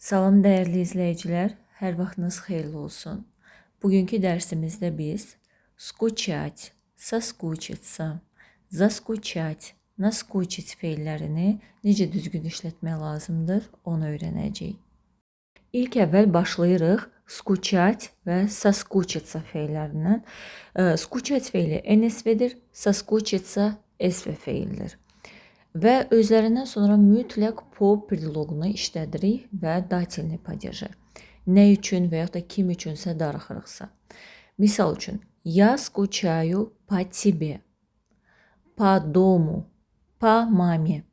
Salam dəyərli izləyicilər, hər vaxtınız xeyirli olsun. Bugünkü dərsimizdə biz скучать, соскучиться, заскучать, наскучить feillərini necə düzgün işlətmək lazımdır, onu öyrənəcəyik. İlk əvvəl başlayırıq скучать və соскучиться feillərindən. Скучать feili NSV-dir, соскучиться SV feildir. Və özlərindən sonra mütləq po predloqunu işlədirik və datelni padejı. Nə üçün və yaxud da kim üçünsə darıxırıqsa. Misal üçün, я скучаю по тебе, по дому, по маме.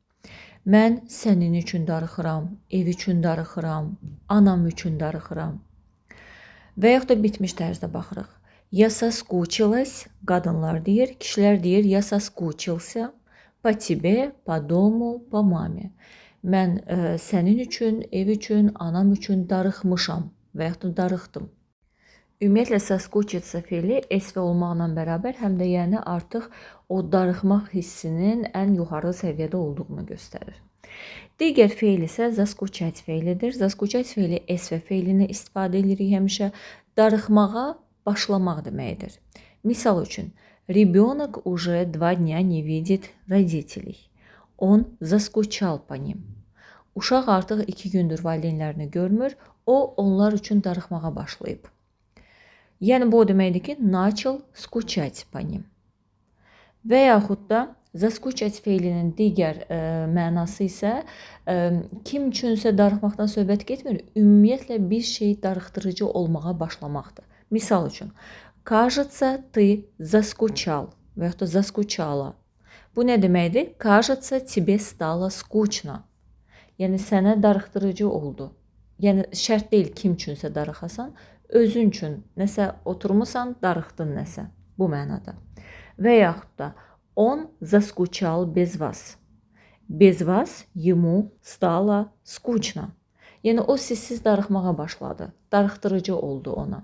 Mən sənin üçün darıxıram, ev üçün darıxıram, anam üçün darıxıram. Və yaxud da bitmiş tərzdə baxırıq. Я соскучилась, qadınlar deyir, kişilər deyir, я соскучился по тебе, по дому, по маме. Mən sənin üçün, ev üçün, anam üçün darıxmışam və yaxud da darıxdım. Ümumiyyətlə соскучиться feili SV olmaqla bərabər həm də yəni artıq o darıxmaq hissinin ən yuxarı səviyyədə olduğunu göstərir. Digər feil isə заскучать feilidir. Заскучать feili SV feilini istifadə edirik həmişə. Darıxmağa başlamaq deməkdir. Misal üçün, ребенок уже 2 дня не видит родителей. Он заскучал по ним. Uşaq artıq 2 gündür valideynlərini görmür, o onlar üçün darıxmağa başlayıb. Yəni bu o deməkdir ki, начал скучать по ним. Və yaxud da заскучать feilinin digər mənası isə kim üçünsə darıxmaqdan söhbət getmir, ümumiyyətlə bir şey darıxdırıcı olmağa başlamaqdır. Misal üçün, кажется, ты заскучал və yaxud da заскучала. Bu nə deməkdir? Кажется, тебе стало скучно. Yəni sənə darıxdırıcı oldu. Yəni şərt deyil kim üçünsə darıxasan, özün üçün nəsə oturmusan, darıxdın nəsə. Bu mənada. Və yaxud da он заскучал без вас. Без вас ему стало скучно. Yəni o sizsiz darıxmağa başladı. Darıxdırıcı oldu ona.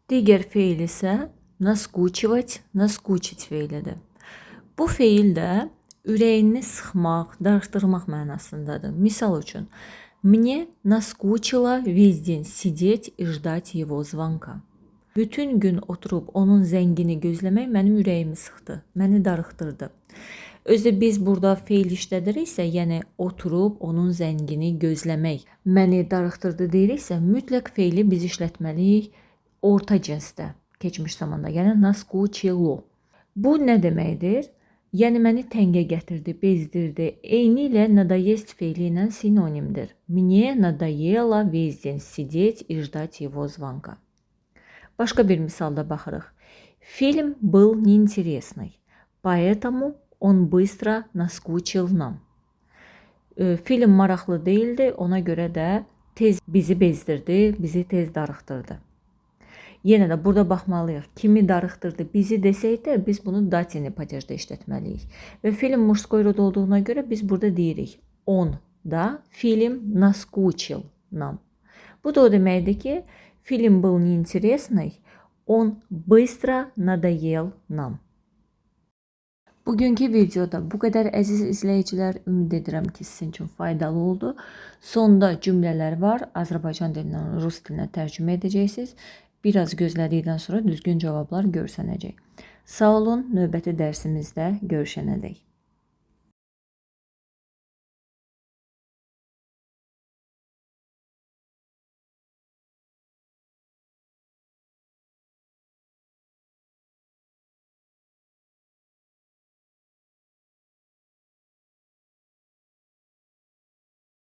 Digər feil isə наскучивать, наскучить feilidir. Bu feil də ürəyini sıxmaq, darıxdırmaq mənasındadır. Misal üçün, мне наскучило весь день сидеть и ждать его звонка. Bütün gün oturub onun zəngini gözləmək mənim ürəyimi sıxdı, məni darıxdırdı. Özü də biz burada feil işlədiriksə, yəni oturub onun zəngini gözləmək məni darıxdırdı deyiriksə, mütləq feili biz işlətməliyik orta cinsdə, keçmiş zamanda, yəni наскучило. Bu nə deməkdir? Yəni məni təngə gətirdi, bezdirdi. Eynilə надоесть feili ilə sinonimdir. Мне надоело весь день сидеть и ждать его звонка. Başqa bir misalda baxırıq. Фильм был неинтересный, поэтому он быстро наскучил нам. Film maraqlı deyildi, ona görə də tez bizi bezdirdi, bizi tez darıxdırdı. Yenə də burada baxmalıyıq. Kimi darıxdırdı? Bizi desək də biz bunu дательный padejdə işlətməliyik. Və film мужской rod olduğuna görə biz burada deyirik. Он да фильм наскучил нам. Bu da o deməkdir ki, фильм был неинтересный, он быстро надоел нам. Bugünkü videoda bu qədər, əziz izləyicilər. Ümid edirəm ki, sizin üçün faydalı oldu. Sonda cümlələr var. Azərbaycan dilindən rus dilinə tərcümə edəcəksiniz. Biraz gözlədikdən sonra düzgün cavablar görsənəcək. Sağ olun, növbəti dərsimizdə görüşənədək.